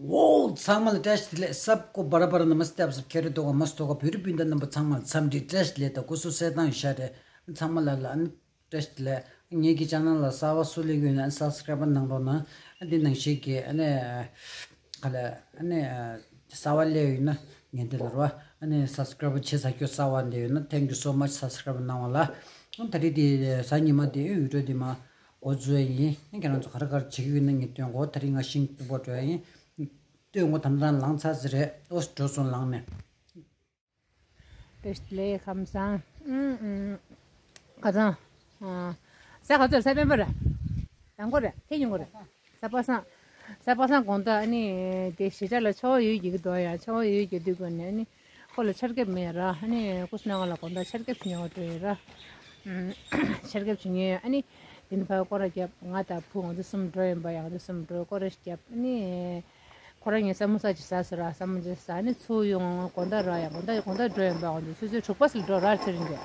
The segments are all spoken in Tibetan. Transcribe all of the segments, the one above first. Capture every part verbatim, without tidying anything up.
ཝོའུ། ཚང་མ་ལ་བཀྲ་ཤིས་བདེ་ལེགས། སབ་ཀོ་བར་བར་ན་མ་སྟབས་སབ་ཁེ་རེ་དོ་ག་མ་སྟོ་ག་བོད་རིགས་སྤུན་ཟླ་རྣམ་པ་ཚང་མ་ལ་འཚམས་འདྲི་བཀྲ་ཤིས་བདེ་ལེགས་དང་སྐུ་གཟུགས་གསལ་ཐང་ཡོད་ཤག་རེད། ཚང་མ་ལ་ལ་ཨ་ནི་བཀྲ་ཤིས་བདེ་ལེགས། ངེད་ཀྱི་ཆེ་ནལ་ལ་གསར་པ་སུ་སླེབས་ཡོད་ན་ཨ་ནི་སབ་སི་ཀ་རེབ་གནང་རོགས་གནང་། ཨ་འདི་ནང་བཞིན་གྱི་ཨ་ནི་ག་ལ་ཨ་ནི་གསར་པ་སླེབས་ཡོད་ན་ངེད་འདི་ལ་རོ་ཨ་ནི་སབ་སི་ཀ་རེབ་བྱེད་ས་སྐྱོ་གསར་པ་འདི་ཡོད་ན་thank you so much སབ་སི་ཀ་རེབ་གནང་བ་ལ། ཨ་ད་རེས་འདི་གཟའ་ཉི་མ་འདི་ཡུལ་གྲུ་འདི་མ། འགོ་འཛུགས་ཡིན། ཁྱེད་རང་ཚོ་ག་རེ་ག་རེ་བྱེད་ཀྱི་ཡོད་ན་ངས་སྟོན་གོ། ད་རིང་ང་ཤིང་སྟུག་པོ་འགྲོ་ཡ་ཡིན། སྟོན་གོ། ད་ལྟ་ལངས་ཚར་ཟིན་རེད། ཨོ་འགྲོ་སོང་ལངས་ནས། བཀྲ་ཤིས་བདེ་ལེགས། ཁམས་བཟང་། ཨུམ་ཨུམ། ཁ་སང་། ཨ། ས་ག་ཚོད་ས་སྤེན་པ་རེད། དང་པོ་རེད། ཁྱེད་ཉིན་གོ་རེད། ས་པ་སངས། ས་པ་སངས་དགོང་དག་ཨ་ནི་དེ་གཞིས་ཆགས་ལ་ཆར་པ་ཡོད་ཀྱི་འདུག་ཡ། ཆར་པ་ཡོད་ཀྱི་འདུག་གོ་ནས་ཨ་ནི། ཁོ་ལ་ཆར་ཁེབས་མེད་ར། ཨ་ནི་སྐུ་སྲུང་ལགས་ལ་དགོང་དག་ཆར་ཁེབས་ཉོ་བ་འགྲོ་ཡོད་ར། ཨུམ། ཆར་ཁེབས་ཉོས། ཨ་ནི་དེ་ནས་ཕར་སྐོར་ར་བརྒྱབ། ང་དང་བུ་ང་ཚོ་གསུམ་འགྲོ་ཡིན་པ་ཡ། ང་ཚོ་གསུམ་འགྲོ་སྐོར་ར་བརྒྱབ། ཨ་ནི་ཁོ་རང་གཉིས་ས་མོ་ས་ཅིག་ཟ་ཟེར་ར། ས་མོ་ཅིག་ཟ། ཨ་ནི་ཚུར་ཡོང་དགོང་དག་ར་ཡ། དགོང་དག་དགོང་དག་འགྲོ་ཡིན་པ། ང་ཚོ་ཆུ་ཚོད་དྲུག་པ་ཙམ་འགྲོ་ར་ཚེ་རིང་གི།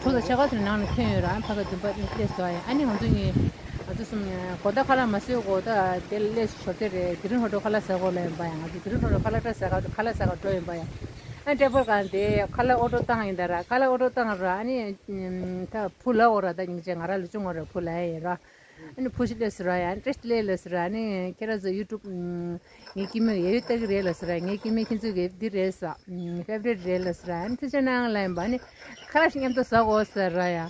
དྲུག་དང་ཕྱེད་ཀ་ཙམ་ནང་ལ་ཐོན་ཡོད་ར། ཨ་ནི་ཕ་གི་འདུན་པ་སླེབས་སོང་ཡ། ཨ་ནི་ང་ཚོ་གཉིས། ང་ཚོ་གསུམ་དགོང་དག་ཁ་ལག་མ་ཟོས་གོང་དག་དེ་ལ་སླེབས་ཞོར་དེ་རེད། དི་རིང་ཧོ་ཊེལ་ཁ་ལག་ཟ་གོ་ལ་ཡིན་པ་ཡ། ང་ཚོ་དི་རིང་ཧོ་ཊེལ་ཁ་ལག་ཟ་ག་ཁ་ལག་ཟ་ག་འགྲོ་ཡིན་པ་ཡ། ཨ་ནི་ཊེ་བལ་གང་དེ་ཁ་ལག་ཨོ་ཌར་བཏང་ཡིན་ད་ར། ཁ་ལག་ཨོ་ཌར་བཏང་ར། ཨ་ནི་ད་བུ་ལ་འོ་ར། ད་སྙིང་རྗེ། ང་ར་ལོ་ཆུང་འོ་ར། བུ་ལ་ཡིན་ར། ཨ་ནི་བུ་ཞིག་སླེབས་སོང་ར་ཡ། བཀྲ་ཤིས་བདེ་ལེགས་སླེབས་སོང་ར། ཨ་ནི་ཁྱེད་རང་ཚོ་ཡུ་ཊུབ་ངའི་སྐྱེ་དམན་ཡ་ཡུ་ལྟ་གི་རེད་ལབ་སོང་ར། ངའི་སྐྱེ་དམན་ཁྱེད་ཚོ་གི་འདི་རེད་ཟེར། ཕེ་བ་རི་ཊི་རེད་ལབ་སོང་ར། ཨ་ནི་ཐུགས་རྗེ་གནང་ལབ་ཡིན་པ། ཨ་ནི་ཁ་ལག་ཞིག་མཉམ་དུ་ཟ་དགོས་ཟེར་ར་ཡ།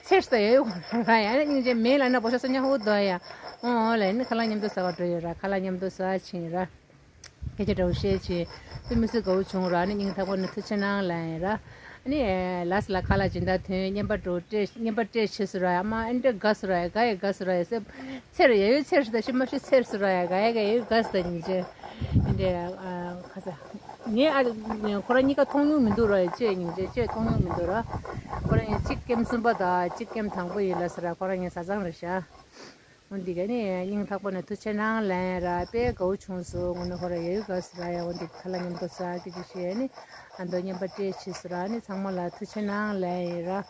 ཚེ་ད་ཡ་ཡུ་ར་ཡ། ཨ་ནི་སྙིང་རྗེ་མེད་ལ་ན་བོ་ཤ་སོ་ཉ་ཧུ་དོ་ཡ། ཨོ་ཨོ་ལ། ཨ་ནི་ཁ་ལག་མཉམ་དུ་ཟ་བར་འགྲོ་ཡོད་ར། ཁ་ལག་མཉམ་དུ་ཟ་ཕྱིན་ར། སྐད་ཆ་འདྲ་བོ་བཤད་བྱས། དེ་མི་སྲིད་དགའ་བོ་བྱུང་ར། ཨ་ནི་སྙིང་ཐག་པ་ནས་ཐུགས་རྗེ་གནང་ལབ་ཡིན་ར། ཨ་ནི་ལ་སི་ལ་ཁ་ལག་སྦྱིན་བདག་ཐོན། རྔན་པ་འགྲོ་སྤྲད། རྔན་པ་སྤྲད་བྱས་སོང་ར་ཡ། མ་ཨ་འདྲ་དགའ་སོང་ར་ཡ། དགའ་ཡ་དགའ་སོང་ར་ཡ། སེམས་ཚེར་ཡ་ཡོད་ཚེར་སོང་། ད་ཤི་མ་ཤི་ཚེར་སོང་ར་ཡ། དགའ་ཡ་དགའ་ཡ་ཡོད་དགའ་སོང་། ད་སྙིང་རྗེ། ཨ་འདྲ་ཨ་ཁ་ས། ངས་ཨ་ཁོ་རང་གཉིས་ཀ་མཐོང་མྱོང་མི་འདུག་ར་ཡ། ཅེས་སྙིང་རྗེ་ཅེས་མཐོང་མྱོང་མི་འདུག་ར། ཁོ་རང་ཡང་གཅིག་ཀེམ་གསུམ་པ་དང་གཅིག་ཀེམ་དང་པོ་ཡིན་ལབ་སོང་ར། ཁོ་རང་ངའི་བཟའ་ཚང་རེད་ཤག་འོ་འདི་ག་ནི་སྙིང་ཐག་པ་ནས་ཐུགས་རྗེ་གནང་ལབ་ཡ་ར། དཔེ་དགའ་བོ་བྱུང་སོང་། དངོས་གནས་ཁོ་ར་ཡ་ཡུ་དགའ་སོང་ར་ཡ། འོ་འདི་ཁ་ལག་མཉམ་དུ་ཟ་སྐད་ཆ་བཤད་ནི། ཨ་མདོ་རྔན་པ་སྤྲད་བྱས་སོང་ར། ཨ་ནི་ཚང་མ་ལ་ཐུགས་རྗེ་གནང་ལབ་ཡ་ར།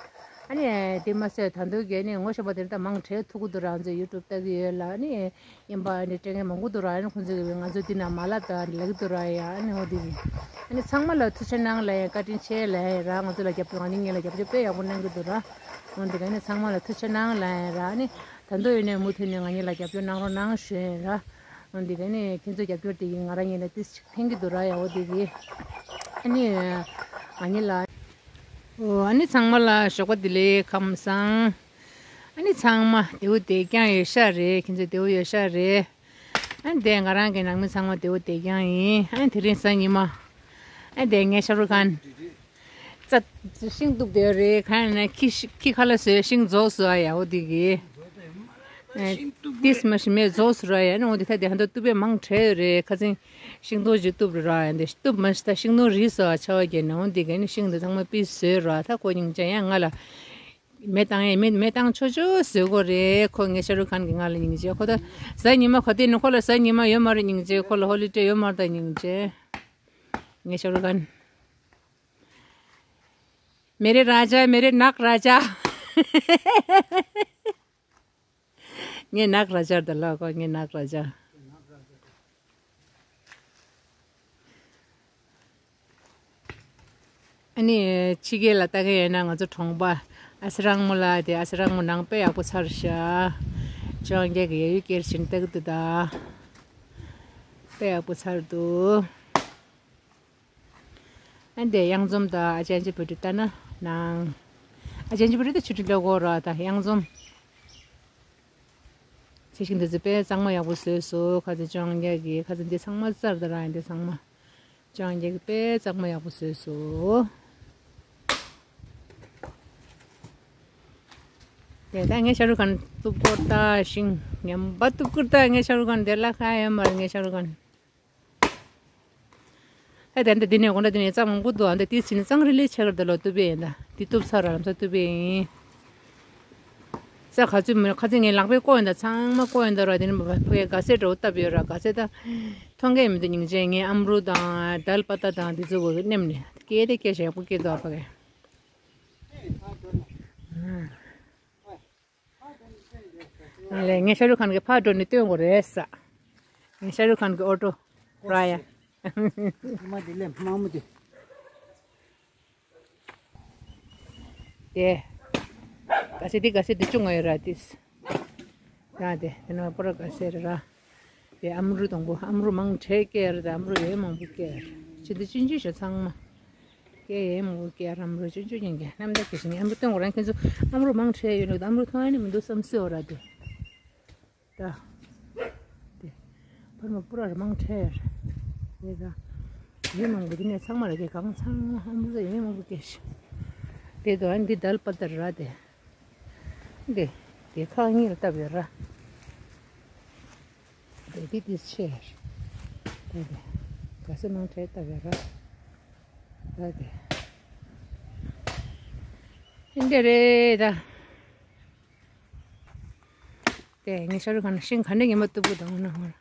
ཨ་ནི་དེ་མ་ཟད་ད་དུང་ག་ནི་ངོ་ཤེས་པ་དེ་འདྲ་མང་དྲགས་ཐུག་གི་འདུག་ར། ང་ཚོ་ཡུ་ཊུབ་ལྟ་གི་ཡོད་ལ། ཨ་ནི་རྔན་པ་ཨ་ནི་སྤྲད་མཁན་མང་པོ་འདུག་ར། ཨ་ནི་ཁོང་ཚོ་གི་ང་ཚོ་འདི་ན་མ་ལབ་ད་ལབ་གི་འདུག་ར་ཡ། ཨ་ནི་འོ་འདི་གི་ཨ་ནི་ཚང་མ་ལ་ཐུགས་རྗེ་གནང་ལབ་ཡ། བཀའ་དྲིན་ཆེ་ལབ་ཡ་ར། ང་ཚོ་ལ་རྒྱབ་སྐྱོར། ང་ནི་ངེད་ལ་རྒྱབ་སྐྱོར་དཔེ་ཡག་པོ་གནང་གི་འདུག་ར། འོ་འདི་ག་ནི་ཚང་མ་ལ་ཐུགས་རྗེ་གནང་ལབ་ཡ་ར། ཨ་ནི། ད་དུང་ཡོད་ནས་མུ་མཐུད་ནས་ང་གཉིས་ལ་རྒྱབ་སྐྱོར་གནང་རོགས་གནང་ཞུ་ཡིན་ར། འོ་འདི་ག་ནི་ཁྱེད་ཚོའི་རྒྱབ་སྐྱོར་དེ་ཡིན་ང་རང་ཉིད་ལ་ཏིས་ཅིག་ཕན་གྱི་འདུག་ར་ཡ། འོ་འདི་གི་ཨ་ནི་ང་གཉིས་ལ། འོ་ཨ་ནི་ཚང་མ་ལ་ཞོགས་པ་བདེ་ལེགས་ཁམས་བཟང་། ཨ་ནི་ཚང་མ་བདེ་པོ་བདེ་རྐྱང་ཡོད་ཤག་རེད། ཁྱེད་ཚོ་བདེ་པོ་ཡོད་ཤག་རེད། ཨ་ནི་དེ་ང་རང་གི་ནང་མི་ཚང་མ་བདེ་པོ་བདེ་རྐྱང་ཡིན། ཨ་ནི་དེ་རིང་གཟའ་ཉི་མ། ཨ་དེ་ངའི་ཤ་རུ་ཁན། རྩ། ཤིང་གཏུབ་བསྡད་ཡོད་རེད། གང་ཡིན་ན་ཁྱི་ཤི་ཁྱི་ཁ་ལག་བཟོས་ཤིང་རྫོགས་སོང་ཨ་ཡ། འོ་དེ་གི། ཨ་ཏིས་མ་ཤི་མེད་རྫོགས་སོང་ར་ཡ། ཨ་ནི་འོ་དེ་ད་དེ་ཧ་འདོ་གཏུབ་པའི་མང་དྲགས་ཡོད་རེད། ཁ་སང་ཤིང་སྡོང་ཅིག་གཏུབ་ར་ཡ། འདི་གཏུབ་མ་ཤི་ད་ཤིང་སྡོང་རིལ་སོང་ཨ་ཆར་པ་བརྒྱབ་ནས། འོ་དེ་གི་ཨ་ནི་ཤིང་འདི་ཚང་མ་ཕུད་བཟོས་ར། ད་ཁོ་སྙིང་རྗེ་ཡ། ང་ལ་མེ་བཏང་ཡ་མེ་མེ་བཏང་ཆོག་ཆོག་བཟོས་གོ་རེད། ཁོ་ངའི་ཤ་རུ་ཁན་གི་ང་ལ་སྙིང་རྗེ། ཁོ་ད་གཟའ་ཉི་མ་ག་དུས་ནས་ཁོ་ལ་གཟའ་ཉི་མ་ཡོད་མ་རེད་སྙིང་རྗེ། ཁོ་ལ་ཧོ་ལི་ཌེ་ཡོད་མ་རེད་ད་སྙིང་རྗེ། ངའི་ཤ་རུ་ཁན། मेरे राजा, मेरे नाक राजा। ངའི་ནག་ར་ཇར་ད་ལོ་ཁོ་ངའི་ནག་ར་ཇར། ཨ་ནི་ཕྱི་རྒྱལ་ལ་ལྟ་གི་ཡོད་ན་ང་ཚོ་གྲོང་པ་ཨ་སི་རང་མོ་ལ་དེ་ཨ་སི་རང་མོ་ནང་དཔེ་ཡག་པོ་ཚར་ཤག་ཅོང་རྒྱ་གི་ཡ་ཡུ་སྐྱེར་ཕྱིན་ལྟ་གི་འདུག་ད། དཔེ་ཡག་པོ་ཚར་འདུག་ཨ་འདས་གཡང་འཛོམས་དང་ཨ་ཅན་ཅི་བུ་དྲི་ལྟ་ན་ནང་། ཨ་ཅན་ཅི་བུ་དྲི་ད་ཆུ་དྲི་ལོ་གོ་ར་ད་གཡང་འཛོམས། ཚེ་ཤིང་འདི་ཚོ་དཔེ་གཙང་མ་ཡག་པོ་བཟོས་སོ། ཁ་ཚེ་ཅོང་རྒྱ་གི་ཁ་ཚེ་འདི་ཚང་མ་རྩར་ད་ར་ཡིན་འདི་ཚང་མ། ཅོང་རྒྱ་གི་དཔེ་གཙང་མ་ཡག་པོ་བཟོས་སོ། དེ་ད་ངས་ཤ་རུ་ཁན་གཏུབ་སྐོར་ད་ཤིང་ངན་པ་གཏུབ་སྐོར་ད་ངས་ཤ་རུ་ཁན་དེ་ལ་ཁ་ཡོད་མ་རེད་ངས་ཤ་རུ་ཁན། ཨེ་དེ་འདི་འདི་ནས་དགོང་དྲ་འདི་ནས་གཙང་མང་པོ་འདུག་ཨ་འདི་དེ་ཕྱིན་གཙང་རི་ལི་ཆེ་གར་འདི་ལོ་གཏུབ་པའི་ཡིན་ད། དེ་གཏུབ་ཚར་ར་ལམ་སང་གཏུབ་པའི་ཡིན། ས་ག་ཚོད་མི་ཁ་ཚིག་ངས་ལག་པས་བཀོག་ཡིན་ད། ཚང་མ་བཀོག་ཡིན་ད་ར། དེ་ནས་ཕ་གི་ག་སེ་འདྲ་བོ་བཏབ་ཡོད་ར། ག་སེ་ད་མཐོང་གི་མི་འདུག་སྙིང་རྗེ། ངས་ཨམ་རུ་དང་དལ་པ་ཏ་དང་དེ་ཚོ་བོ་གི་མནན་ནས་སྐྱེ་དེ་སྐྱེ་ཞེ་པོ་སྐྱེ་འདུག་ཨ་ཕ་གི། ཨ་ལས་ངས་ཤ་རུ་ཁན་གི་ཕར་འགྲོ་ནས་སྟོན་དགོས་རེད་ས། ཤ་རུ་ཁཱན་གི་ཨོ་ཊོ་ར་ཡ། ཕ་མ་དེ་ལས་མ་མོ་དེ། དེ། ག་ས་དེ་ག་ས་དེ་ཅུང་ང་ཡོད་ར་དེས། ར་དེ་དེ་ན་པོ་ར་ག་ས་ར། དེ་ཨམ་རུ་དང་པོ་ཨམ་རུ་མང་ཁྲེ་ཀེ་ར་དེ་ཨམ་རུ་ཡོད་མང་པོ་ཀེ་ར། ཆེ་དེ་ཅིན་ཅི་ཤ་ཚང་མ། ཀེ་ཡོད་མང་པོ་ཀེ་ར་ཨམ་རུ་ཅིན་ཅི་ཡིན་ཀེ་ནམ་ད་ཀེ་ཤིང་ཨམ་རུ་སྟོན་གོ་རང་ཁྱེད་ཚོ་ཨམ་རུ་མང་ཁྲེ་ཡོད་ལུགས་ཨམ་རུ་ཐོང་ཨ་ནི་མི་འདུག་བསམ་སྲིད་འོ་ར་དེ། ད། དེ། ཕར་མ་པུ་ར་ར་མང་ཁྲེར། དེ་ད། ཡོད་མང་པོ་དེ་ནས་ཚང་མ་ར་གེ་གང་ཚང་མ་ཧམ་པུ་ར་ཡོད་མང་པོ་སྐད་ཤི། དེ་དོ་ཨན་འདི་དལ་པ་ལྟར་ར་དེ། དེ། དེ་ཁག་གཉིས་ལ་བཏབ་ཡོད་ར། དེ་དེ་དེ་ཆེར། དེ་དེ། ག་ས་མང་ཁྲེར་བཏབ་ཡོད་ར། ད་དེ། ཨིན་དེ་རེད་ད། དེ་ངས་ཤ་རུ་ཁ་ན་ཤིང་ག་ནས་ཉི་མ་གཏུབ་གི་དང་ན་ཧོར།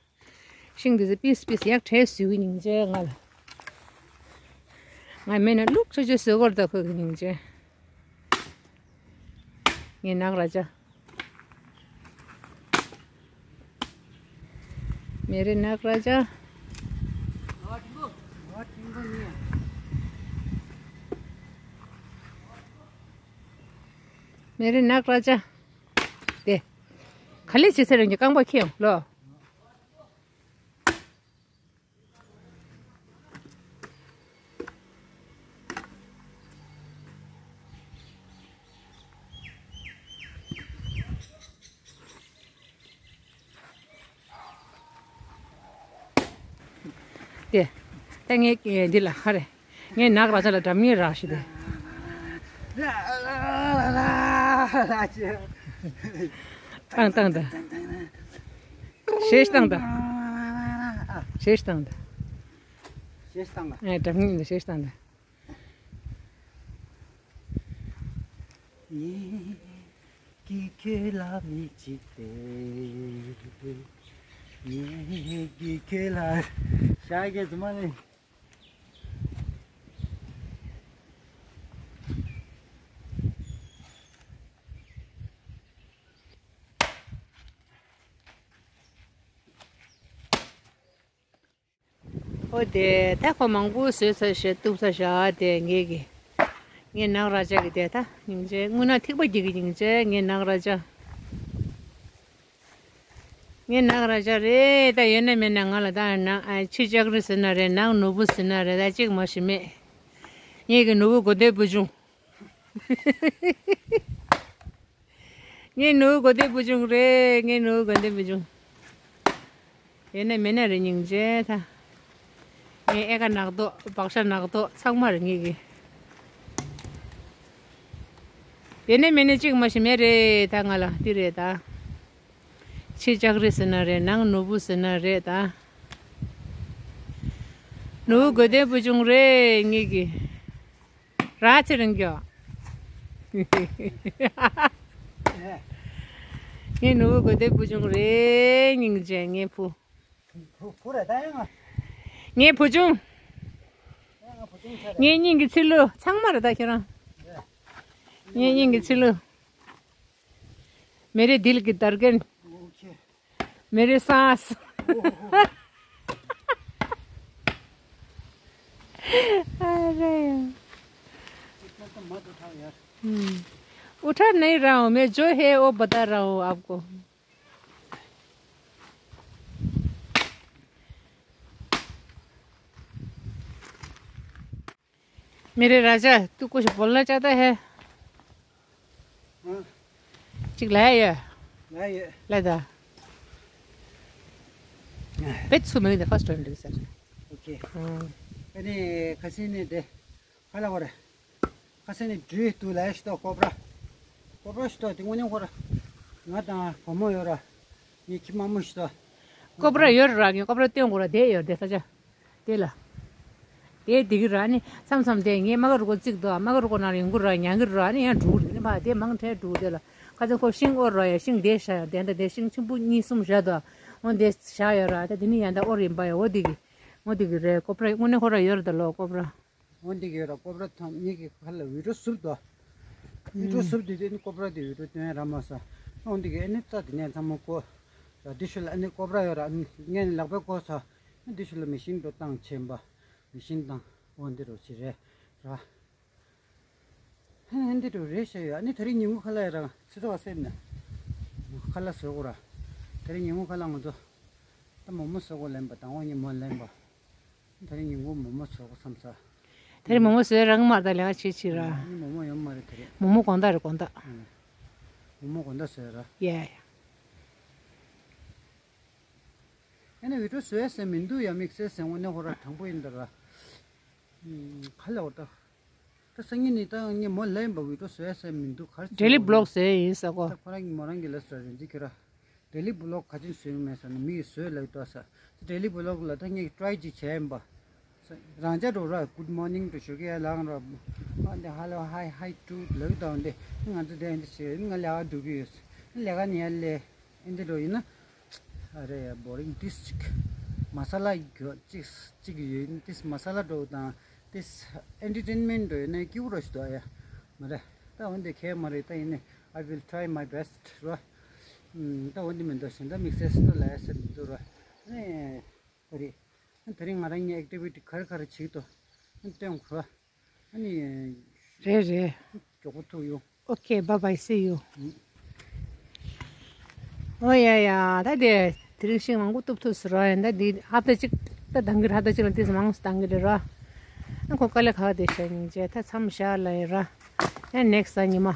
ཤིང་འདི་ཚོ་པིས་པིས་ཡག་བྲེས་བཟོས་གི་སྙིང་རྗེ་ང་ལ། ང་མེད་ན་ལུག་ཆོ་ཆོ་བཟོས་གོ་ད་ཁོ་གི་སྙིང་རྗེ། ངའི་ནག་ར་ཅ། མེ་རི་ནག་ར་ཅ། མེ་རི་ནག་ར་ཅ། དེ། ག་ལེ་བྱེད་ཚེ་རང་གི་རྐང་པ་ཁེངས་ལོ། དེ། ད་ངས་འདི་ལ་ཧ་རེ། ངས་ནག་ར་ཅ་ལ་འགྲམ་ངེས་རག་ཤི་དེ། བཏང་བཏང་ད། ཞེས་བཏང་ད། ཞེས་བཏང་ད། ཞེས་བཏང་ད། ཨེ་འགྲམ་ངེས་ད་ཞེས་བཏང་ད། ངེད་ཀྱིས་ཁྱོད་ལ་མི་གཅིག་སྟེ། ངེད་ཀྱིས་ཁྱོད་ལ་ཤ་གི་རྫུན་མ་ནི། ཨོ་དེ་ད་ཁོ་མང་པོ་བཟོས་ཚར་ཞེས་གཏུབ་ཚར་བཞག་དེ་ངེད་ཀྱི། ངའི་ནག་ར་ཅ་གི་དེ་ད་སྙིང་རྗེ་དངོས་གནས་ཐིགས་པ་རྒྱག་གི་སྙིང་རྗེ་ངའི་ནག་ར་ཅ། ངའི་ནག་ར་ཅ་རེད་ད་ཡོད་ན་མེད་ན་ང་ལ་ད་ནག་ཨ་ཕྱི་ལྕགས་རི་ཟེར་ན་རེད་ནག་ནོར་བུ་ཟེར་ན་རེད་ད་གཅིག་མ་ཞིག་མེད། ངེད་ཀྱི་ནོར་བུ་གོ་དེ་བུ་ཆུང་། ངའི་ནུ་གོ་དེ་བུ་ཆུང་རེད། ངའི་ནུ་གོ་དེ་བུ་ཆུང་། ཡོད་ན་མེད་ན་རེད་སྙིང་རྗེ་ད། ངའི་ཨེ་ཀ་ནག་ཏོ་བག་ཤ་ནག་ཏོ་ཚང་མ་རེད་ངེད་ཀྱི། ཡོད་ན་མེད་ན་གཅིག་མ་ཞིག་མེད་རེད་ད་ང་ལ་འདི་རེད་ད། ཕྱི་ལྕགས་རི་ཟེར་ན་རེད་ནང་ནོར་བུ་ཟེར་ན་རེད་ད། ནུ་གོ་དེ་བུ་ཆུང་རེད་ངེད་ཀྱི། ར་ཚེ་རིང་གྱོ། ངའི་ནུ་བོ་གོ་དེ་བུ་ཆུང་རེད་སྙིང་རྗེ་ངའི་བུ། བུ་བུ་རེད་ད་ཡང་ང་། ངའི་བུ་ཆུང་། ཡང་ང་བུ་ཆུང་ཆ་རེད། ངའི་སྙིང་གི་ཚིལ་ལུ་ཚང་མ་རེད་ད་ཁྱེད་རང་། ངའི་སྙིང་གི་ཚིལ་ལུ། मेरे दिल की धड़कन। मेरे सांस। अरे। इतना तो मत उठाओ यार। हम्म। उठा नहीं रहा हूँ मैं, जो है वो बता रहा हूँ आपको। मेरे राजा, तू कुछ बोलना चाहता है? हाँ। चिक लाया ये? लाया ये। लाया था। बेट सु मैं फर्स्ट टाइम दे सर। ओके। हाँ। अरे, खसी ने दे। खाला बोरे। ཁ་སང་ནས་འགྲུལ་འདུག་ལས་ཤི་ཏོ་ཀོ་པྲ། ཀོ་པྲ་ཤི་ཏོ་དེ་དངོས་གནས་ཁོ་ར། ང་དང་བུ་མོ་ཡོད་ར། ངའི་ཁྱི་དམར་མོ་ཤི་ཏོ། ཀོ་པྲ་ཡོད་ར་ངས་ཀོ་པྲ་སྟོན་དགོས་ར་དེ་ཡོད་དེ་ས་ཆ། དེ་ལ། དེ་དེ་གི་ར་ནི་མཚམས་མཚམས་དེ་ངས་མ་ག་རུ་ཀོ་བརྩིགས་དོ་མ་ག་རུ་ཀོ་ནང་ལ་ཡོང་གི་ར་ཉང་གི་ར་ནི་ཡང་འགྲུལ་གི་ནི་ཕ་དེ་མང་ཁྲལ་འགྲུལ་དེ་ལ། ཁ་ཚ་ཁོ་ཤིང་འོར་ར་ཡ་ཤིང་དེ་བཞག་ཡ་དེ་འདྲ་དེ་ཤིང་ཆེན་པོ་གཉིས་གསུམ་བཞག་དོ། འོ་དེ་བཞག་ཡོད་ར་དེ་དེ་ནི་ཡང་ད་འོར་ཡིན་པ་ཡ་འོ་དེ་གི། འོ་དེ་གི་རེད་ཀོ་པྲ་དངོས་གནས་ཁོ་ར་ཡོད་ར་ད་ལོ་ཀོ་པྲ། འོ་འདི་གི་ར་ཀོ་པྲ་ཐང་ངེད་ཀྱི་ཁ་ལ་བི་ཌིའོ་བཟོ་དོ། བི་ཌིའོ་བཟོ་དུས་དེ་ནི་ཀོ་པྲ་དེ་བི་ཌིའོ་སྟོན་ར་མ་ས། འོ་འདི་གི་ཨེ་ནི་རྩ་དེ་ནས་ཚང་མ་ཀོ། འདི་ཤུལ་ལ་ཨ་ནི་ཀོབ་ར་ཡོད་ར། ཨ་ནི་ངས་ནི་ལག་པས་བཀོག་ཚར། འདི་ཤུལ་ལ་མེ་ཤིན་འགྲོ་བཏང་བྱས་པ། མེ་ཤིན་དང་འོ་འདི་རུ་ཅི་རེད་ར། ཧན་འདི་དུ་རེ་ཤ་ཡོད། ཨ་ནི་དེ་རིང་ཉིན་གུང་ཁ་ལག་ཡ་རང་ཚེ་ཐོག་སེམས་ནས་ཁ་ལག་བཟོ་དགོས་ར། དེ་རིང་ཉིན་གུང་ཁ་ལག་ང་ཚོ་ད་མོག་མོག་བཟོ་དགོས་ལབ་པ་དང་འོ་ཉི་མོ་ལབ་པ། དེ་རིང་ཉིན་གུང་མོག་མོག་བཟོ་དགོས་བསམ་ས། དེ་རིང་མོག་མོག་བཟོ་རང་མ་ད་ལས་ཀ་བྱེད་བྱེད་ར། ཨ་ནི་མོག་མོག་ཡོད་མ་རེད་དེ་རིང་། མོག་མོག་དགོང་དག་རེད་དགོང་དག། ཨ་ནི་མོག་མོག་དགོང་དག་བཟོ་ར། ཡ་ཡ། ཨ་ནི་བི་ཌི་ཡོ་བཟོ་ཡ་ཟེར་མི་འདུག་ཡ། དམིགས་བསལ་ཟེར་དངོས་གནས་ཁོ་ར་དྲང་པོ་ཡིན་ད་ར། ཁ་ལག་འོ་ད། ད་སང་ཉིན་ནི་ད་ངས་མོ་ལན་པ་བི་ཌི་ཡོ་བཟོ་ཡ་ཟེར་མི་འདུག་ག་རེ་བཟོ་ཌེ་ལི་བི་ལོག་ཟེར་ཡིན་ས་གོ། ད་ཁོ་རང་གི་མོ་རང་གི་ལ་ཟེར་རེད་འདི་ཁྱོད་ར། ཌེ་ལི་བི་ལོག་ག་ཅིན་བཟོས་མེད་ས་ནི་མི་ཡི་བཟོས་ལ་ཡི་ཏོ་ས། ད་ཌེ་ལི་བི་ལོག་ལ་ད་ངས་ཀྲའི་ཅིག་བྱས་ཡིན་པ། རང་ཅག་འགྲོ་ར་གུད་མོར་ནིང་དུ་ཞོགས་ཀས་ལངས་ར། ཨ་འདི་ཧ་ལོ་ཧའི་ཧའི་ཀྲུ་ལབ་དང་འདི་ང་ཚོ་དེ་འདི་བྱེད་ང་ལས་ཀ་འགྲོ་གི་ཡོད། ལས་ཀ་ནི་ཡ་ལས། ཨེ་འདི་འགྲོ་ཡིན་ན། ཨ་རེ་ཡ་བོ་རིང་ཏིས་ཅིག་མ་ས་ལ་གྱོ་ཅིག་ཅིག་ཡོད་ཏིས་མ་ས་ལ་འགྲོ་དང་ཏིས་ཨེན་ཊར་ཊེན་མེན་འགྲོ་ཡིན་ན་སྐྱིད་པོ་རོ་ཞིག་འདུག་ཨ་ཡ། མ་རེད། ད་འོན་ཏེ་ཁྱད་མ་རེད། ད་ཡིན་ནི་I will try my best རོ། ཨམ་ད་འོན་ཏེ་མི་འདུག་ཞིང་ད་དམིགས་བསལ་སུ་ལ་ཡ་ཟེར་མི་འདུག་རོ། ཨ་ནི་ད་རེད། ད་རིང་ང་རང་གཉིས་ཨེག་ཊི་ཝི་ཊི་ག་རེ་ག་རེ་བྱེད་ཀྱི་འདུག་ཨ་ནི་སྟོན་རོ། ཨ་ནི། རེད་རེད། མགྱོགས་པོ་ཐུག་ཡོང་། Okay, bye bye, see you. ཨོ་ཡ་ཡ། ད་དེ་དེ་རིང་ཤིང་མང་པོ་གཏུབ་ཐུབ་སོང་ར། ཡིན་ད་འདི་ཧབ་ཏ་གཅིག་ད་འདང་གི་རེད། ཧབ་ཏ་གཅིག་ལ་ཏིས་མང་སུ་འདང་གི་རེད་ར། ཨ་ཁོ་དཀའ་ལས་ཁག་དེ་བྱས་ཉིན་བྱས་ད་མཚམས་བཞག་ལ་ཡིན་ར། ཡང་ནེག་སི་ཊི་གཟའ་ཉི་མ།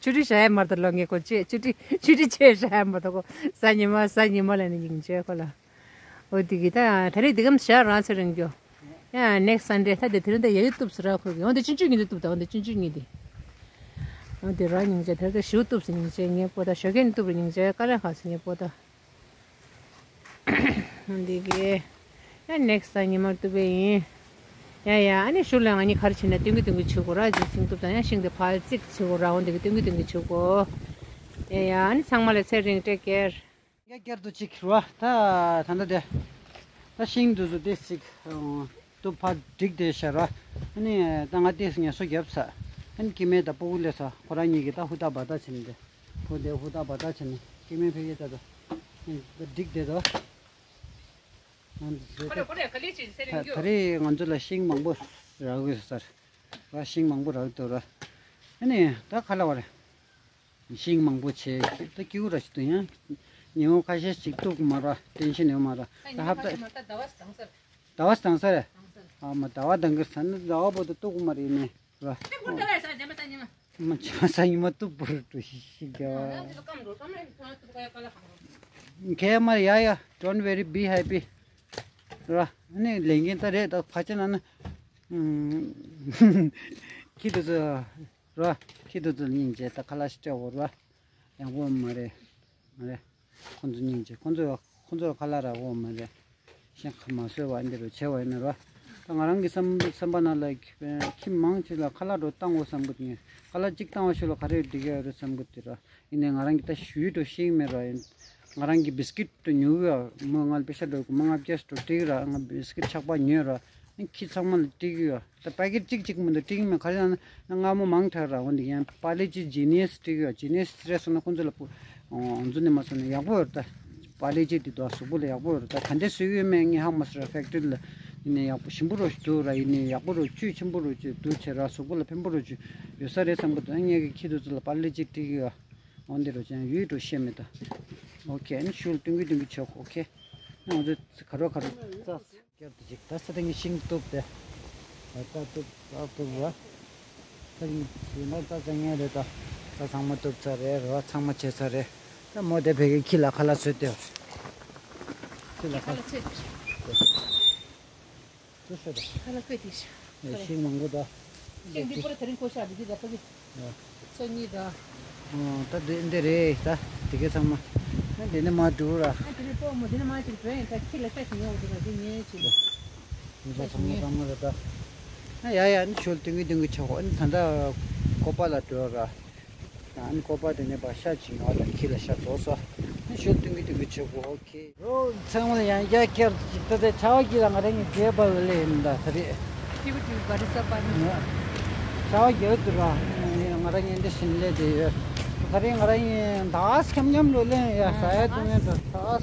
ཆུ་ཊི་བཞག་ཡ་མ་རེད་ད་ལོ་ངས་ཁོ་ཆེ་ཆུ་ཊི་ཆུ་ཊི་ཆེ་བཞག་ཡ་མ་རེད་ད་ཁོ། གཟའ་ཉི་མ་གཟའ་ཉི་མ་ལ་ནི་ཉིན་བྱས་ཁོ་ལ། འོ་དེ་གི་ད་ད་རེས་འདི་གམ་ཞག་རང་ཚེ་རིང་རྒྱོ། ཡ་ནེག་སི་ཊི་སན་ཌེ་ད་དེ་དེ་རིང་ད་ཡ་ཡུ་གཏུབ་སུ་ར་ཁུར་གི། འོ་དེ་ཆུང་ཆུང་ཉིན་དུ་གཏུབ་ད། འོ་དེ་ཆུང་ཆུང་ཉིན་དེ། འོ་དེ་ར་ཉིན་ཅེ་དེ་ད་ཞུ་གཏུབ་སུ་ཉིན་ཅེ་ངས་པོ་ད་ཞོ་ཁན་གཏུབ་རུ་ཉིན་ཅེ་ཀ་ར་ཁ་སུ་ངས་པོ་ད། འོ་དེ་གི་ཡ་ནེག་སི་ཊི་ཉི་མ་གཏུབ་པ་ཡིན། ཡ་ཡ། ཨ་ནི་ཤུལ་ལ་ང་གཉིས་ག་རེ་བྱེད་ན་སྟོན་གི་སྟོན་གི་བྱེད་དགོས་ར། ཇི་སིང་གཏུབ་ད་ཡང་ཤིང་དེ་ཕར་གཅིག་བྱེད་དགོས་ར། འོ་དེ་གི་སྟོན་གི་སྟོན་གི་བྱེད་དགོས། ཡ་ཡ། ཨ་ནི་ཚང་མ་ལ་ཚེ་རིང་ཊེག་ཀེར། ཡ་བསྐྱར་དུ་གཅིག་རོ། ད་ད་ལྟ་དེ་ད་ཤིང་དུ་སུ་དེ་གཅིག་ཏུ་ཕར་བསྒྲིགས་དེ་ཤར་རོ། ཨ་ནི་ད་ང་དེ་ངལ་གསོ་བརྒྱབ་ས། ཨ་ནི་སྐྱེ་དམན་དང་སྤུ་གུ་ལས་ས་ཁོ་རང་གཉིས་ཀྱིས་ད་ཧུ་ད་བ་ད་བྱས་ནས་དེ་ཧུ་དེ་ཧུ་ད་བ་ད་བྱས་ནས་སྐྱེ་དམན་ཕ་གི་ད་ད་བསྒྲིགས་དེ་དོ། ང་ཚོ་ད་ད་རེས་ང་ཚོ་ལ་ཤིང་མང་པོ་རག་གི་ཡོད་ས་རེད་ར། ཤིང་མང་པོ་རག་འདུག་ར། ཨ་ནི་ད་ཁ་ལ་བ་རེད། ཤིང་མང་པོ་བྱས་ད་སྐྱིད་པོ་ར་ཞིག་འདུག་ཡང་ཉིན་མོ་ཁ་ཤས་ཤིག་གཏུབ་མ་ར་ཏེན་ཤན་ཡོད་མ་ར། ད་ཧབ་ད་ཟླ་བ་དང་སར་ཨ་མ་ཟླ་བ་དང་གི་ས་ནི་ཟླ་བ་པོ་ད་གཏུབ་མ་རེད་ནི་ར། མ་ཆ་ས་ཉི་མ་གཏུབ་པོ་ར་འགྲོ་ཤིག་ཤིག་ཟླ་བ། ཁྱེད་མ་ཡ་ཡ། Don't worry, be happy ར། ཨ་ནི་ལས་འགན་ད་རེད་ད་ཕ་ཆ་ན་ན། ཁྱི་དུ་ཚོ། རོ། ཁྱི་དུ་ཚོ་སྙིང་རྗེ་ད་ཁ་ལག་ཞིག་སྤྲད་འོ་རོ། ཡག་པོ་མ་རེད། མ་རེད། ཁོ་ཚོ་སྙིང་རྗེ་ཁོ་ཚོ་ཁོ་ཚོར་ཁ་ལག་རག་འོ་མ་རེད། ཤིང་ཁ་མ་བཟོས་པ་འདི་རུ་བྱས་པ་ཡིན་ན་རོ། ད་ང་རང་གི་བསམ་བསམ་པ་ནང་ལ་ཁྱི་མང་ཆེ་ལ་ཁ་ལག་འགྲོ་བཏང་འོ་བསམ་གི་འདུག་ཁ་ལག་གཅིག་བཏང་བ་ཞིག་ལ་ག་རེ་འགྲིག་གི་ཡོད་རེད་བསམ་གི་འདུག་རོ། ཡིན་ནའི་ང་རང་གི་ད་ཞུས་འགྲོ་ཤེས་མེད་རོ། ཡིན་ང་རང་གི་བིས་ཀིཊ་ཉོ་གི་ཡོད། མོ་ང་ལ་པེ་ཤ་འགྲོ་གི་མོ་ང་བརྒྱ་ཞིག་འགྲོ་སྤྲད་གི་ར། ང་བིས་ཀིཊ་ཆག་པ་ཉོས་རོ། ཁྱི་ཚང་མ་ལ་སྤྲད་ཀྱི་ཡོད། ད་པ་ཀེ་ཊི་གཅིག་གཅིག་མི་འདུག་སྤྲད་ཀྱི་མེད། ག་རེ་ཡང་ན་མངར་མོ་མང་དྲགས་ར། འོ་འདི་ཡང་པར་ལེ་ཇི་ཇི་ནི་ཡས་སྤྲད་ཀྱི་ཡོད། ཇི་ནི་ཡས་རེད་སོང་ན་ཁོང་ཚོ་ལ་ཕུ་འོ་འཛུ་ནས་མ་སོང་ན་ཡག་པོ་ཡོད་རེད། ད་པར་ལེ་ཇི་འདི་དོ་གཟུགས་པོ་ལ་ཡག་པོ་ཡོད་རེད། ད་ག་འདྲས་བཟོས་ཀྱི་ཡོད་མེད་ངས་ཧ་མ་སོང་ར། ཕེག་ཊི་རི་ལ་ཡིན་ནའི་ཡག་པོ་ཞིམ་པོ་རོ་ཞིག་འདུག་ར། ཡིན་ནའི་ཡག་པོ་རོ་བཅུད་ཆེན་པོ་རོ་བཅུད་འདུག་བྱས་ར། གཟུགས་པོ་ལ་ཕན་པོ་རོ་བཅུད་ཡོད་ས་རེད་བསམ་གི་འདུག་ངས་ཀྱི་ཁྱི་དེ་ཚོ་ལ་པར་ལེ་ཇི་སྤྲད་ཀྱི་ཡོད། འོ་འདི་རོ་ཅན་ཡུལ་འགྲོ་ཤེས་མེད་ད། ཨོ་ཁེ། ཨ་ནི་ཤུལ་སྟོན་གི་སྟོན་གི་ཆོག་ཨོ་ཁེ། ང་ཚོ་ག་རོ་ག་རོ་རྩ་བསྐྱར་དུ་ཅིག་ད་ས་སྟེང་གི་ཤིང་གཏུབ་དེ། ད་རྩ་གཏུབ་རྩ་གཏུབ་བ། ད་ཡིན་ཡིན་ན་རྩ་བཙལ་མཁན་རེད་ད། རྩ་ཚང་མ་གཏུབ་ཚར་རེད། རོ་ཚང་མ་བྱས་ཚར་རེད། ད་མོ་དེ་བས་ཀྱི་ཁྱི་ལ་ཁ་ལག་བཟོས་ཏེ། ཁྱི་ལ་ཁ་ལག་བྱས་ཏེ། ཅི་ཟེར་དང་། ཁ་ལག་དཔེ་དེ་ཤ། ཨེ་ཤིང་མང་པོ་དང་། ཤིང་འདི་པུ་ར་དེ་རིང་བཀོག་ཤག་འདི་དེ་ད་ཕ་གི། ཨ། ཚོ་གཉིས་དང་། ཨོ་ད་འདི་འདི་རེད་ད། དེ་གའི་ཚང་མ། ཨ་འདི་ནས་མ་འགྲོ་ར། ཨ་དེ་ནས་པོ་མོ་འདི་ནས་མ་ཅིག་བྲོས་ཡིན་ད་ཁྱི་ལ་ལྟ་ཞིག་ཡོང་འདི་ལ་འདི་ཉེ་ཅིག་འདི་ཚང་མ་ཚང་མ་རེད་ད། ཨ་ཡ་ཡ་ནི་ཞོལ་ཏིང་གི་ཏིང་གི་ཆོག་ཨ་ནི་ད་ལྟ་ཀོ་པ་ལ་འགྲོ་ར། ཨ་ནི་ཀོ་པ་དེ་ནས་པ་ཤ་ཅིག་ཉོ་དང་ཁྱི་ལ་ཤ་བཙོ་སོ། ཨ་ནི་ཞོལ་ཏིང་གི་ཏིང་གི་ཆོག་གོ་ཨོ་ཁེ། རོ། ཚང་མ་ལ་ཡང་བསྐྱར་ཅིག་ད་ལྟ་ཆར་པ་གི་ལ་ང་རང་གི་རྒྱས་པ་འོས་ལེ་ཡིན་ད་ད་རེད། ཏི་བུ་ཏི་བུ་ག་རེ་ས་པ་ནི། ཆར་པ་རྒྱག་འདུག་ར། ང་རང་གཉེན་འདི་བཞིན་ལས་དེ་ཡོད། ད་རིང་ང་རང་ཡིན་ད་ཁྱམ་ཉམ་ལོ་ལེན་ཡ་ཟ་ཡ་བཏུང་ཡ་འགྲོ་ད།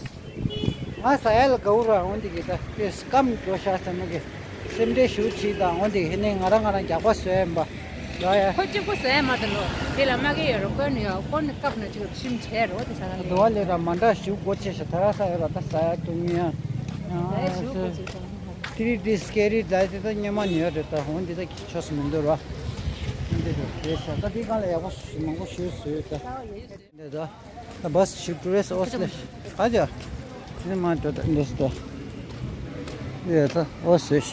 ང་ཟ་ཡ་ལ་དགའ་བོ་ར་འོན་ཏེ་གི་ད་དེ་སྐམ་འགྲོ་ཤ་ཟ་མ་གི་སེམས་ཁྲལ་ཞུ་ཆི་ད་འོན་ཏེ་ཧེ་ནས་ང་རང་ང་རང་རྒྱག་པ་བཟོས་ཡིན་པ་ལ་ཡ། ཁོ་གཅིག་པོ་ཟ་ཡ་མ་དང་ལོ། དེ་ལ་མ་གི་ཡོད་རོ་ཀོན་ཡོད་ཀོན་ནི་སྐབས་ན་གཅིག་ལ་ཤིམ་བྱས་རོ་དེ་ཟ་ན་ལེ། དུ་བ་ལས་ར་མ་འདྲ་ཞུ་སྒོ་ཆེ་ཤ་ད་ར་ས་ཡོད་ར་ད་ཟ་ཡ་བཏུང་ཡ། ཟ་ཡ་ཞུ་སྒོ་ཆེ་ཤ། ཏི་རི་ཏི་སྐེ་རི་ད་དེ་ད་སྙེ་མ་ཉོས་རེད་ད་འོན་ཏེ་ད་ཆོས་སུ་མི་འདོར་བ། འོན་ཏེ་དེ་ཤ་ད་དེ་གང་ལ་ཡག་པོ་མང་པོ་ཞུ་སོ་ཡོད་ད། འདི་ད། ད་བས་ཞིག་ཏུ་རེས་ཨོས་ལེ། ཨ་ཇ། ནི་མ་འདྲ་ད་འདྲ་ད། ཡ་ད་ཨོས་ཞིག་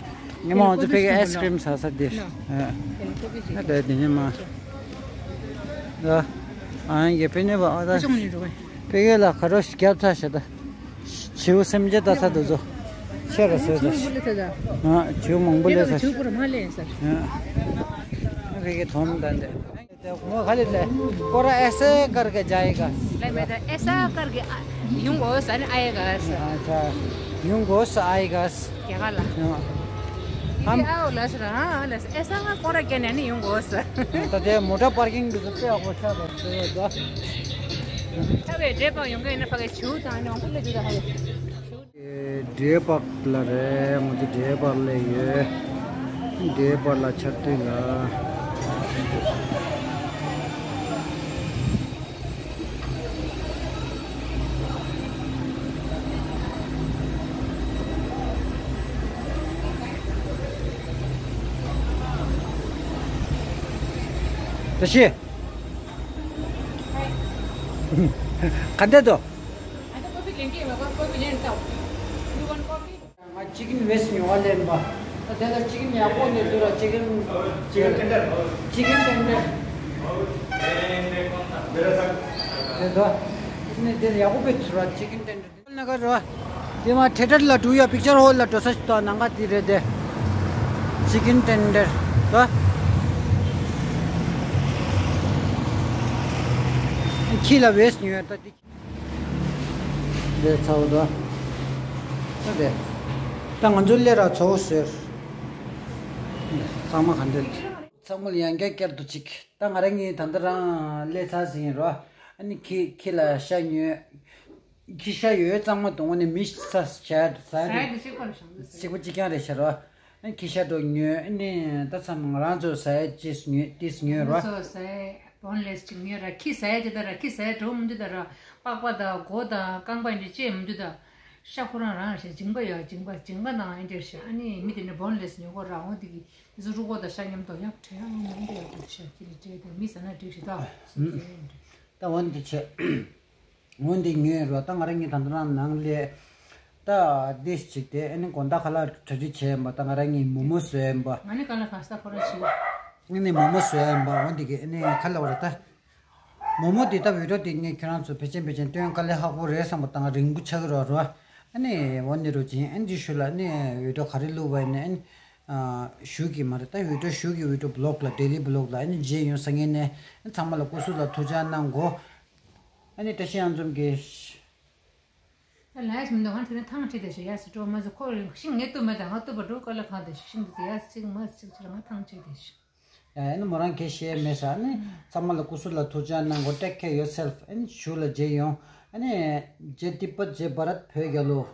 ཉི་མ་ང་ཚོ་ཕ་གི་ཨའི་སི་ཀྲིམ་ཟ་ས་འདིར། ཨ་ད་འདི་ཉི་མ། ད། ཨ་ཡེ་ཕེ་ནེ་བ་ཨ་ད། ཕ་གི་ལ་ཁ་རོ་ཞིག་རྒྱབ་ཚ་ཤ་ད། བྱིའུ་སེམས་ཅན་ད་ས་དུ་ཚོ། ཤ་ར་སོས་ད། ཨ་བྱིའུ་མང་པོ་ལས་ས། ཨ་ཕ་གི་དོམ་ད་འདི། वो खाली ले। कोरा ऐसे करके जाएगा। नहीं, मैं तो ऐसा करके आ, यूं घोष आने आएगा। अच्छा, यूं घोष आएगा। क्या वाला? हाँ। हम आओ लस रहा, हाँ, लस, ऐसा ना कोरा क्या नहीं, यूं घोष। तो दे मोटा पार्किंग भी करते हैं, वो क्या करते हैं, बस। अबे, ड्रेप यूं के ना पके छू, ताने उनको ले जुदा है। འབྲས་པགས་ལ་རེད། ང་ཚོ་འབྲས་པགས་ལ་ཡོད། འབྲས་པགས་ལ་ཆར་དུས་ལ། ད་ཤི། ག་འདྲ་འདུག་ང་ཅི་ཀིན་ཝེས་ཉོ་བ་ལེན་པ། ད་དེ་ལ་ཅི་ཀིན་ཡག་པོ་ནས་འདུག་ར། ཅི་ཀིན། ཅི་ཀིན་ཊེན་ཌར། ཅི་ཀིན་ཊེན་ཌར། དེ་ད། ནས་དེ་ཡག་པོ་བེད་ཚུར་ར་ཅི་ཀིན་ཊེན་ཌར། ན་ག་ར། དེ་མ་ཐེ་ཊར་ལ་འགྲོ་ཡ་པིག་ཅར་ཧོལ་ལ་འགྲོ་ས་ཞིག་ད་ནང་ག་དེ་རེད་དེ། ཅི་ཀིན་ཊེན་ཌར། ད། ཁྱི་ལ་ཝེས་ཉོ་ཡ་ད་དེ། འདི་ཚ་བོ་དོ། ཨ་དེ། ད་ང་ཚོ་སླེབས་ར་ཚ་བོ་ཟེར། ཚང་མ་ག་འདྲ། ཚང་མ་ལ་ཡང་བསྐྱར་བསྐྱར་དུ་གཅིག་ད་ང་རང་གཉིས་ད་ལྟ་རང་སླེབས་ཚར་ཟིན་རོ། ཨ་ནི་ཁྱི་ཁྱི་ལ་ཤ་ཉོས། ཁྱི་ཤ་ཡོད་གཙང་མ་དུང་བ་ནི་མི་ཤ་ཟ་ཟ་ཡ་རེད་ཟ་ཡ་རེད། གཅིག་པ་གཅིག་རྐྱང་རེད་ཤ་རོ། ཨ་ནི་ཁྱི་ཤ་འགྲོ་ཉོས་ཨ་ནི་ད་ཚང་མ་ང་རང་ཚོ་ཟ་ཡ་ཅིས་ཉོས་ཏིས་ཉོས་རོ། ང་ཚོ་ཟ་ཡ་བོན་ལེས་ཅིག་ཉོས་ར། ཁྱི་ཟ་ཡ་དེ་ད་ར་ཁྱི་ཟ་ཡ་འགྲོ་མི་འདུག་ད་ར། པགས་པ་དང་མགོ་དང་རྐང་པ་འདི་ཅེས་མི་འདུག་ད། ཤ་ཁོ་རང་རང་ཞེས་མཇིང་པ་ཡོད་མཇིང་པ་མཇིང་པ་ནང་ཨེ་འདྲེར་ཤ་ཨ་ནི་མི་དེ་ནི་བོན་ལེས་ཉོ་གོ་ར་འོང་དེ་གི་དེ་ཚོ་རུ་གོ་དང་ཤ་མཉམ་དུ་ཡག་བྲལ་ཨ་ནི་འདི་ཡག་པོ་ཤ་ཁྱི་ལ་སྤྲད་དང་མི་ཟ་ན་འགྲིག་ཞེ་ད། ད་འོན་ཏེ་ཆེ། འོན་ཏེ་ཉོས་རོ། ད་ང་རང་གཉིས་ད་ལྟ་རང་ནང་ལས། ད་ལྡེས་ཅིག་དེ་ཨ་ནི་དགོང་དག་ཁ་ལག་གྲ་སྒྲིག་བྱས་ཡིན་པ། ད་ང་རང་གཉིས་མོ་མོ་བཟོས་ཡིན་པ། ང་ནི་ག་ལ་གང་ས་ཁོ་རང་བྱེད། ཨ་ནི་མོ་མོ་བཟོས་ཡིན་པ། འོན་ཏེ་གི་ཨ་ནི་ཁ་ལག་བ་རེད་ད། མོ་མོ་དེ་ད་བི་ཌིའོ་དེ་ངས་ཁྱེད་རང་ཚོ་ཕལ་ཆེར་ཕལ་ཆེར་སྟོན་དཀའ་ལས་ཁག་པོ་རེད་བསམ་པ་དང་རིང་པོ་ཆགས་ཀྱི་རོ་རོ། ཨ་ནི་འོ་ནི་རོ་ཅིང་ཨ་ནི་ཞུ་ལ་ཨ་ནི་བི་ཌིའོ་ག་རེ་བླུགས་པ་ཡིན་ན་ཨ་ནི། ཞུ་གི་མ་རེད་ད་བི་ཌིའོ་ཞུ་གི་བི་ཌིའོ་བི་ལོག་ལ་ཌེ་ལི་བི་ལོག་ལ་ཨ་ནི་མཇལ་ཡོང་ས་ངེས་ནས་ཨ་ནི་ཚང་མ་ལ་སྐུ་གཟུགས་ལ་ཐུགས་ཅག་གནང་གོ། ཨ་ནི་བཀྲ་ཤིས་གཡང་འཛོམས་ཀྱི། ད་ལས་མི་འདུག་ང་དེ་ནས་ཐང་ཆད་དེ་ཞེ་ཡ་སི་ཀྲོ་མ་ཟི་ཁོ་རིང་ཤིང་ངས་བཏུབ་མེད་ད་ང་བཏུབ་པ་འགྲོ་དཀའ་ལས་ཁག་དེ་ཤིང་དུ་ཡ་སི་ཅིག་མ་སི་ཅིག་ཅིག་ང་ཐང་ཆད་དེ་ཤི། ཡ་ཨ་ནི་མོ་རང་གལ་ཤེས་མེད་ས་ཨ་ནི་ཚང་མ་ལ་སྐུ་གཟུགས་ལ་ཐུགས་ཅག་གནང་གོ། Take care yourself ཨ་ནི་ཞུ་ལ་མཇལ་ཡོང་ཨ་ནི་ཇེ་ཏི་པ་ཇེ་བྷ་རད་བོད་རྒྱལ་ལོ།